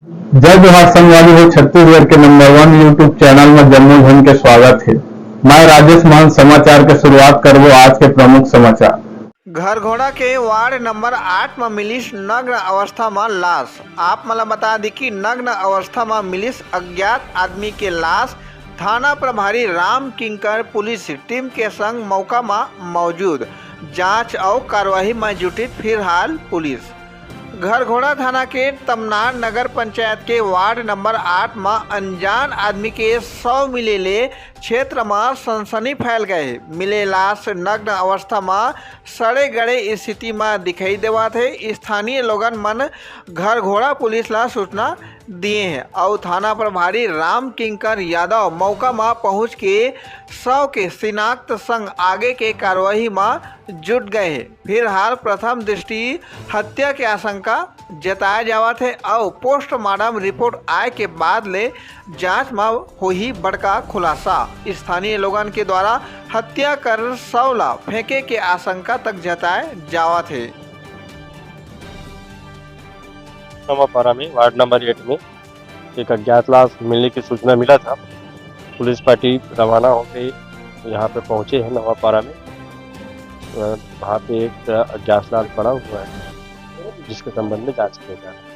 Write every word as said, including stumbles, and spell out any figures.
जय जोहार संगवारी हो, छत्तीसगढ़ के नंबर वन YouTube चैनल में जम्मो झन के स्वागत हे। मैं राजेश मान समाचार के शुरुआत करबो आज के प्रमुख समाचार। घरघोड़ा के वार्ड नंबर आठ म मिलिस नग्न अवस्था म लाश। आप मन ल बता दी कि नग्न अवस्था म मिलिस अज्ञात आदमी के लाश। थाना प्रभारी राम किंकर पुलिस टीम के संग मौका म मौजूद, जांच अउ कार्रवाई म जुटिस फिलहाल पुलिस। घरघोड़ा थाना के तमनार नगर पंचायत के वार्ड नंबर आठ म अनजान आदमी के शव मिले ले क्षेत्र म सनसनी फैल गए हे। मिले लाश नग्न अवस्था म सड़े गड़े स्थिति म दिखाई देवत हे। स्थानीय लोगन मन घरघोड़ा पुलिस ला सूचना दिए हे अउ थाना प्रभारी राम किंकर यादव मौका म पहुंच के शव के शिनाख्त संग आगे के कार्रवाई म जुट गए हे। फिलहाल प्रथम दृष्टि हत्या के आशंका जताए जावत हे अउ पोस्टमार्टम रिपोर्ट आए के बाद ले जांच म होही बड़का खुलासा। स्थानीय लोगन के द्वारा हत्या कर शव ला फेंके के आशंका तक जताए जावत हे। नवापारा में वार्ड नंबर एट में एक अज्ञात लाश मिलने की सूचना मिला था। पुलिस पार्टी रवाना हो गई, यहाँ पे पहुँचे हैं नवापारा में। अ, वहाँ पे एक अज्ञात लाश पड़ा हुआ है, जिसके संबंध में जांच किया जा रहा है।